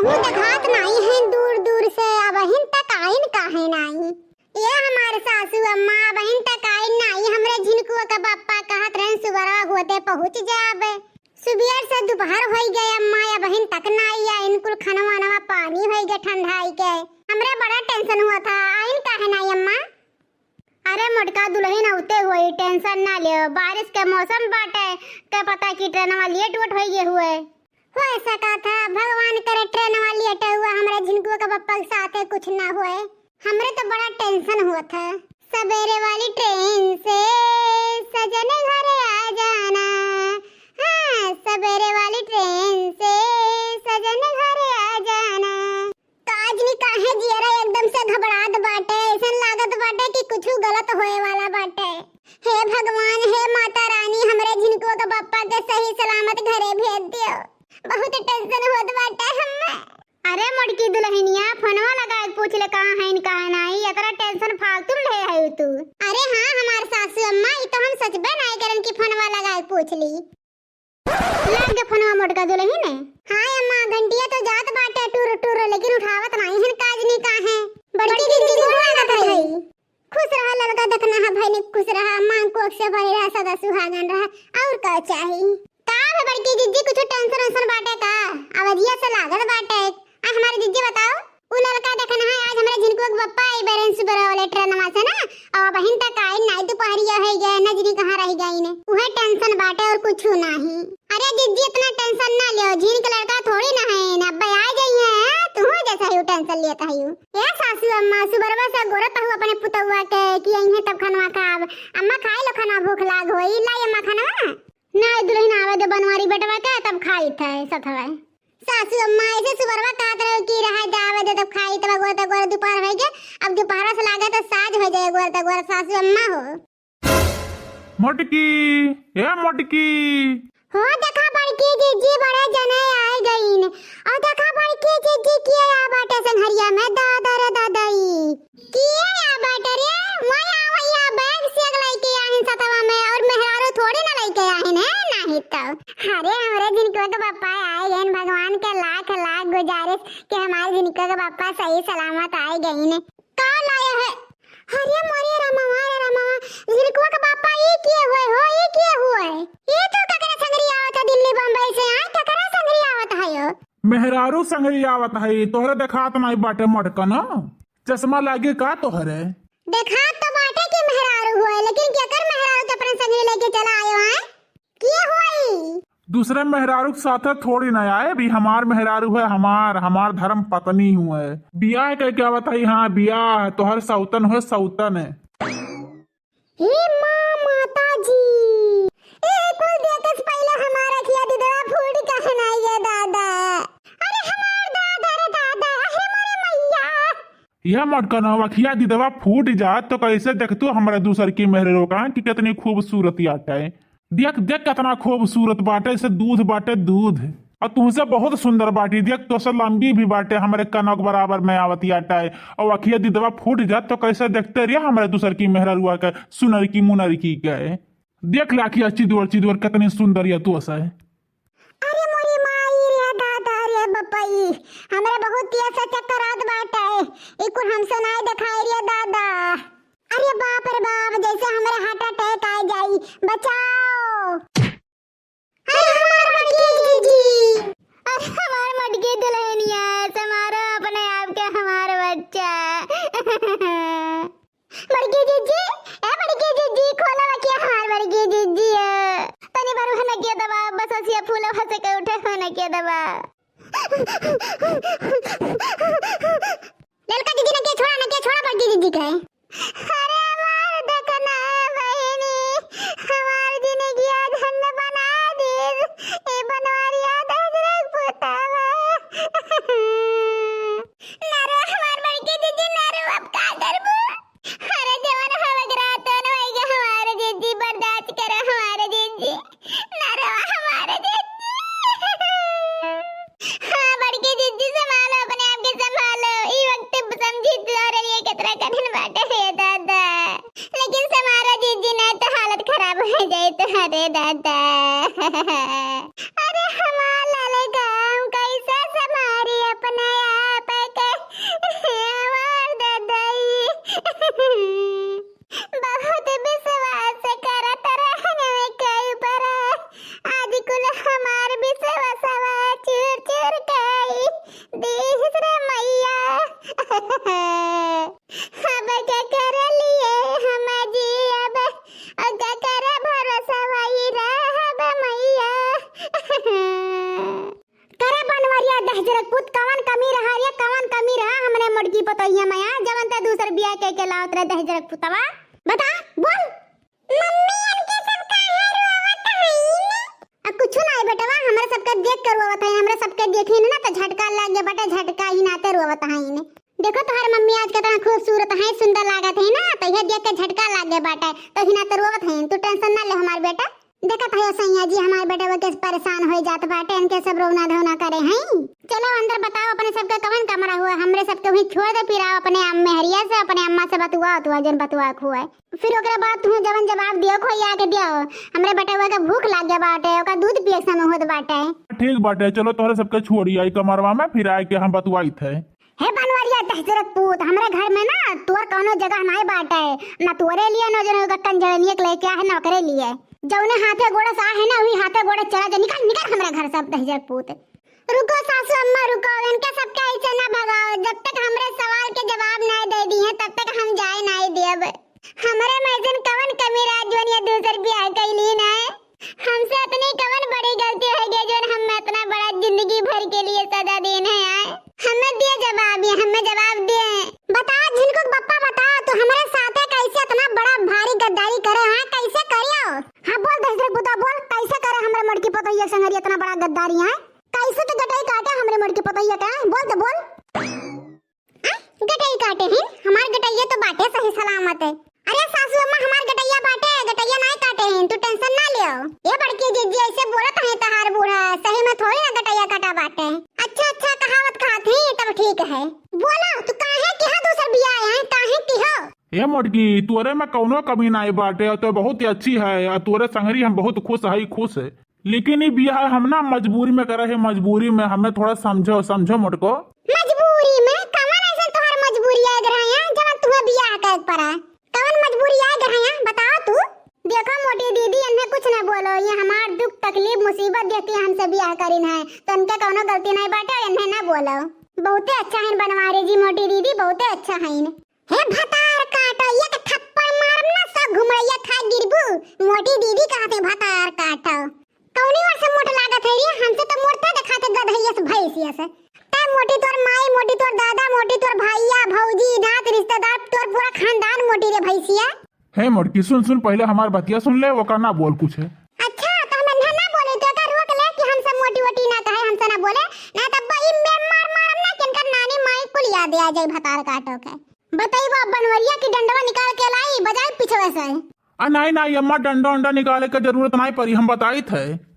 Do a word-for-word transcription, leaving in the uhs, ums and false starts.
मुँह देखात नाई है दूर दूर से, अबहिन तक आइन काहे नाई? ये हमार सासू अम्मा अबहिन तक आइन नाई। हमरे झिनकुआ का बप्पा कहत रहन सुबरवा होते पहुँच जाबे। सुबेर से दोपहर होई गए अम्मा, अबहिन तक नाई आइन। कुल खनवा नवा पानी होई गए ठंडाई के। हमरे बड़ा tension हुआ था, आइन काहे नाई अम्मा? अरे मोटका दुलहिन अउते होई, tension ना लेव। बारिश के मौसम बाटे, का पता कि ट्रेनवा late वेट होई गए हुए। हो सकत है, भगवान करे ट्रेनवा late हुआ, हमरे झिनकुआ का बप्पा के साथे कुछ ना होए। हमरे तो बड़ा tension होत है। सबेरे वाली ट्रेन से सजन घर आ जाना, हाँ, सबेरे वाली ट्रेन से सजन घर आ जाना। काजनी काहे जियरा एकदम से घबरात बाटे, ऐसन लागत बाटे कि कुछु गलत होए वाला बाटे। हे भगवान, हे माता रानी, हमरे झिनकुआ के बप्पा के सही सलामत घरे भेज दियो। बहुत tension होत बाटे हम्मे। अरे मोटकी दुलहिनिया, फोनवा लगाए के पूछ ले कहाँ हईन, कहाँ नाई, इतना tension फालतू में ले है तू। अरे हाँ, हमार सासू अम्मा, ई तो हम सचबे नाई करन कि फोनवा लगाए के पूछ ली। लाग गे फोनवा मोटका दुलहिन। हाँ अम्मा, घंटिया तो जात बाटे टुर टुर, लेकिन उठावत नाई हन, काजनी काहे। बड़की दीदी गोड़ लागत है। खुश रहा ललका दखनहा भैनी, खुश रहा, मांग कोख से भरी रहा, सदा सुहागन रहा, और का चाही? का बे बड़की जिज्जी, कुछ tension वेंशन बाटे का? आवाजिया से लागत बाटे। आ हमारी जिज्जी बताओ, उ ललका दखनहा आज हमरे झिनकुआ के बप्पा आई बेरन सुबह वाले ट्रेनवा से ना, और अबहिन तक आइन नाई, दुपहरिया होई गए, न जनी कहाँ रह गइन। उहे tension बाटे और कुछ नाही। अरे जिज्जी, इतना tension ना लियो, झिन के लड़का थोड़ी ना है, न अब्बे आ गई है, तू जैसा ही tension लेता है। ए सासू अम्मा, सुबरवा से गोरत हूँ अपने पुतौआ के कि अइहे तब खनवा खाब। अम्मा खाई लो खनवा, भूख लाग होई, लाई अम्मा खनवा। ना दुलहिन आवे दे बनवारी बेटवा के, तब खाई थे सथवे। सासू अम्मा ऐसे सुबरवा कहत रहे कि रहा जावे दे तब खाई तब गोर तक गोर दोपहर होई गे, अब दोपहर से लागे तो साँझ हो जाए गोर तक गोर सासू अम्मा हो। मोटकी, ए मोटकी। हो देखा बड़की जिज्जी बड़े जने आए गईन। और देखा बड़की जिज्जी किए आ बाटे संघरिया में दादा रे दादाई। किए आ बाटे रे, वही आवैया बैग से लइके आहिन सतवा में और मेहरारू थोड़ी ना लइके आहिन है, नाही तो। अरे हमरे जिनको तो पप्पा आए गईन, भगवान के लाख लाख गुजारिश कि हमारे जिनको के पप्पा सही सलामत आए गईन। का लाया है? अरे मोरे रामवा, रे रामवा, झिनकुआ के बापा, ई के हुए हो, ई के हुए? ई तो ककरा संगरी आवत है दिल्ली बम्बई से, आय ककरा संगरी आवत है यो? मेहरारू संगरी आवत है, तोहरे देखात नाई बाटे मटकन, चश्मा लागे का तोहरे? देखात तो बाटे कि मेहरारू हुए, लेकिन केकर मेहरारू तो अपने संगरी लेके चला आयो है? के होई? दूसरे मेहरारू के साथे थोड़ी ना आए, भी हमार मेहरारू है, हमार, हमार धर्म पत्नी हुए। बियाह कह के आवत है, हाँ, बियाह, तोहर सौतन हुए, सौतन है। हे माँ, माता जी, ए कुल देखे से पहले हमारा खिया दिदवा फूट काहे ना ये दादा? अरे हमार दादा रे दादा, अरे मोरे मैया। यह मटकनवा खिया दिदवा फूट जात तो कैसे देखतू हमरा दूसर की मेहरे रोका कि कितनी खूबसूरत आटे। देख, देख कितना खूबसूरत बाटे, से दूध बाटे दूध। और तुमसे बहुत सुंदर बाटी, देख तोसे लंबी भी बाटे, हमरे कनक बराबर में आवत आटे। और अखिया दिदवा फूट जात तो कैसे देखते रहिए हमरे दूसर की मेहररुआ के, सुनर की मुनर की के। देख ले अखिया चिदवर चिदवर कितनी सुंदर या तोसे। अरे मोरी माई रे दादा रे बपई, हमरा बहुत तेज से चक्कर आत बाटे, ई कुल हमसे नाय देखाई रे दादा। अरे बाप रे बाप, जैसे हमरा heart attack आ जाई, बचाओ। अरे हमार मटकी जीजी, अरे हमार मटकी दुल्हनिया, संभारो अपने आप के हमार बच्चा। बड़की जिज्जी, ए बड़की जिज्जी, खोला बकिया हमार बड़की जिज्जी, ए। तनी बरू है नकिया दबा, बस असिया फूल हंसे के उठे हो नकिया दबा। ललका जिज्जी नकिया छोड़ा, नकिया छोड़ा बड़की जिज्जी के। अरे हमार देखना बहिनी, हमार जिंदगिया झंड बना दीस, ए बनवारिया दजरक पुतावा। नारो हमार बड़की जिज्जी, नारो अब का करबू? अरे जवन होवे के रहत न होई गे हमार जिज्जी, बर्दाश्त करो हमार जिज्जी। नारो हमार जिज्जी। हाँ, बड़की जिज्जी संभालो, अपने आप के संभालो। ई वक्त समझी तोरे लिए कितना कठिन बाटे रे दादा। लेकिन संभालो जिज्जी, नहीं तो हालत खराब हो जाए तोहरे दादा। अरे हमार ललका, हम कैसे संभारी अपने पूत कवन कमी रहा रे, कवन कमी रहा हमरे मोटकी पतोहिया में, आ? जवन ते दूसर बियाह कइ के लावत रहे दहेजरक पुतवा। बता, बोल। मम्मी, इनके सब काहे रोवत हईन? आ, कुछु नाहीं बेटवा, हमरे सबके देख के रोवत हईन, हमरे सबके देखिन ना तो झटका लाग गया बाटे, झटका ही नाते रोवत हईन। देखो तोहार मम्मी आज केतना खूबसूरत हैं, सुंदर लागत हैं ना, तो ये देख के झटका लाग गया बाटे, तो ही नाते रोवत हईन। तू tension ना ले हमार बेटा। देखत हयो सैया जी, हमार बेटवा कैसे परेशान होइ जात बाटे, इनके सब रोना धोना करे हैं। चलो अंदर बताओ अपने सबके कवन कमरा हुआ, हमरे सबके वहीं छोड़ दे, फिर आओ अपने अम-, मेहरिया से, अपने अम्मा से बतुआ, तू जन बतुआ हुआ। फिर ओकरे बाद तू जवन जवाब दियो, खोई आके दियो, हमरे बेटवा के भूख लाग गया बाटे, ओका दूध पिए के समय होत बाटे। ठीक बाटे, चलो तोहरे सबके छोड़ी आई कमरवा में, फिर आए के हम बतुआइत है। हे बनवरिया दहजरक पूत, हमरे घर में ना तोर कौनो जगह नाय बाटे, ना तोरे लिए, ना जौन ओकर कंजरनिया के लेके आहे, ना ओकरे लिए। जौने हाथे गोड़े से आहे ना, वही हाथे गोड़े चला जा, निकल, निकल हमरे घर से अब दहजरक पूत। रुको सासू अम्मा, रुको, इनके सबके ऐसे ना भगाओ, जब तक हमरे सवाल के जवाब नाय दे दिए, तब तक हम जाए नाय देब। हमरे में ऐसन कवन कमी रहा, जौन ये दूसर बियाह कैली ना? हमसे इतनी कवन बड़ी गलती होइ गई, जौन हम इतना बड़ा जिंदगी भर के लिए सजा देन है आए? हमें दिए जवाब, ये हमें जवाब दिए। बता झिनकू के पप्पा, बता, तू हमरे साथे कैसे इतना बड़ा भारी गद्दारी करे, हाँ? कैसे करियो? हाँ, बोल दहजरक पूता, बोल, कैसे करे हमरे मोटकी पतोहिया संगरी इतना बड़ा गद्दारी, हाँ? कैसे तू गटई काटे हमरे मोटकी पतोहिया के, हाँ? बोल तो बोल। आ, गटई काटे हैं? हमार गटइया तो बाटे सही सलामत है। अरे सासू अम्मा, हमार गटइया बाटे, गटइया नाय काटे हैं, तू tension ना लियो। ये बड़की जिज्जी ऐसे बोलत हैं तहार बूढ़ा, सही में थोड़ी ना गटइया काटा बाटे। अच्छा, अच्छा, कहावत खात ही तब ठीक है। बोलो, तू काहे किहा दूसर बियाह आए हैं, काहे किहो? ए मोटकी, तोरे में कौनो कमी नाय बाटे, और तो बहुत ही अच्छी है, और तोरे संगरी हम बहुत खुश है, खुश है। लेकिन ई बियाह हम ना मजबूरी में करे है, मजबूरी में। हमें थोड़ा समझो, समझो मोटको। मजबूरी में? कवन ऐसन तोहार मजबूरी आए रहा है, जवन तुम्हें बियाह करे के पड़ा? कवन मजबूरी आए रहा है, बताओ तू। देखो मोटी दीदी, इन्हें कुछ ना बोलो, ये हमार दुख तकलीफ मुसीबत देख के हमसे बियाह करिन है, तो इनके कौनो गलती नहीं बाटे, इन्हें ना बोलो। बहुते अच्छा है बनवारी जी, मोटी दीदी बहुते अच्छा है। हे भतार काटो, एक थप्पड़ मारब ना, सौ घुमड़ैया खा गिरबू। मोटी दीदी कहत है भतार काटो। कौनी ओर से मोट लागत है रे? हमसे तो मोट तो देखात है गधैया से, भैंसिया से। तै मोटी तोर माई, मोटी तोर दादा, मोटी तोर भैया, भौजी, नात, रिश्तेदार, तोर पूरा खानदान मोटी रे भैंसिया। हे मोटकी, सुन, सुन, पहिले हमार बतिया सुन ले, ओका ना बोल कुछ है। अच्छा, तो हम इन्हें ना बोले, तो एका रोक ले कि हमसे मोटी वोटी ना कहे, हमसे ना बोले, ना तब ई में मार मारब ना कि इनकर नानी माई कुल याद आ जाए भतार काटो के। बताइबा बनवरिया की डंडवा निकाल के लाई, बजाई पिछवे से। आ, नाई, नाई, अम्मा, डंडा उंडा निकाले के जरूरत नाई पड़ी, हम बताइत है।